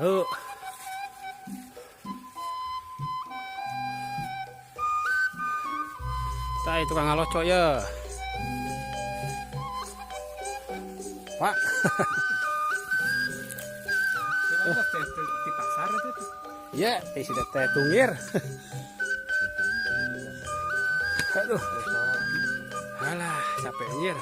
Heuh. Tah, tukang ngaloco ya. Pak. Di pasar itu. Ya, teh sudah teh tungir. Aduh. Alah, capek anjir.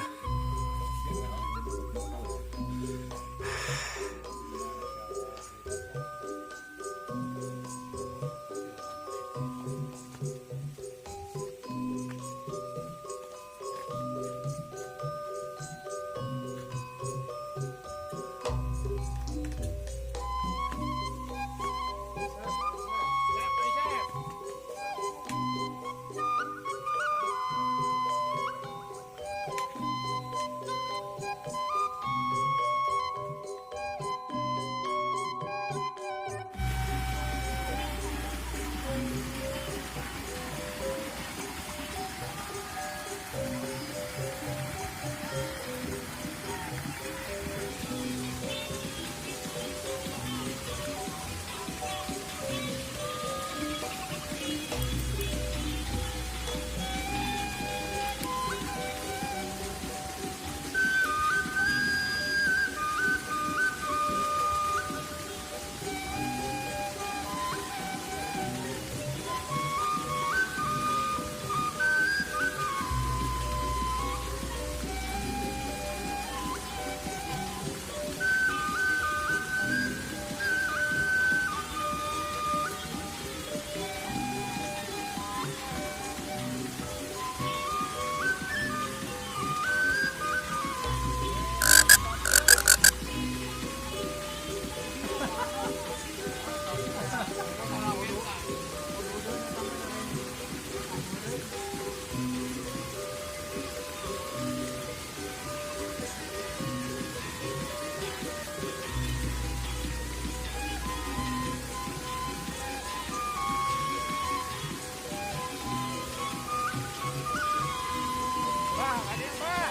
Bah, ada bah.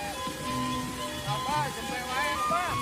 Apa, sampai wae, bah.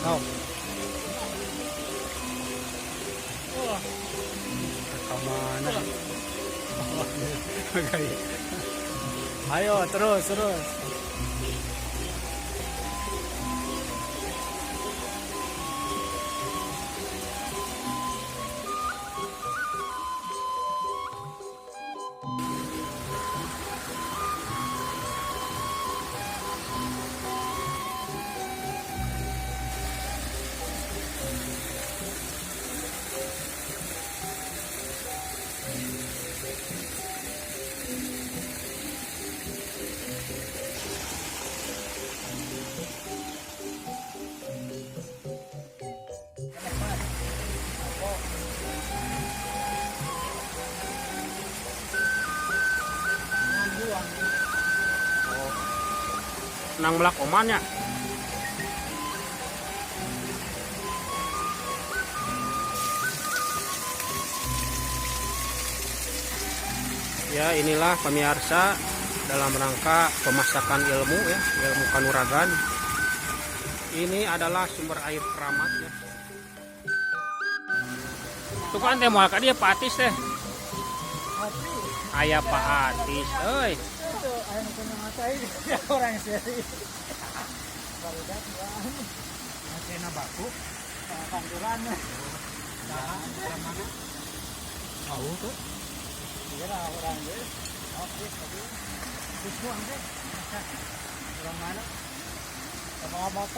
Oh. Kemana? Ayo terus terus. Nang melak omannya. Ya, inilah pemirsa dalam rangka pemasakan ilmu ya, ilmu kanuragan. Ini adalah sumber air keramat ya. Tuh kan teh moal ka dieu Pak Atis teh. Aya Pak Atis euy. Itu ayam punya mata ini orang seri. Barudak duaan. Masih baku. Kanturan. Nah, mana? Tahu tuh. Iya lah orang ge. Oke, tapi Susu angke. orang mana? Sama motor.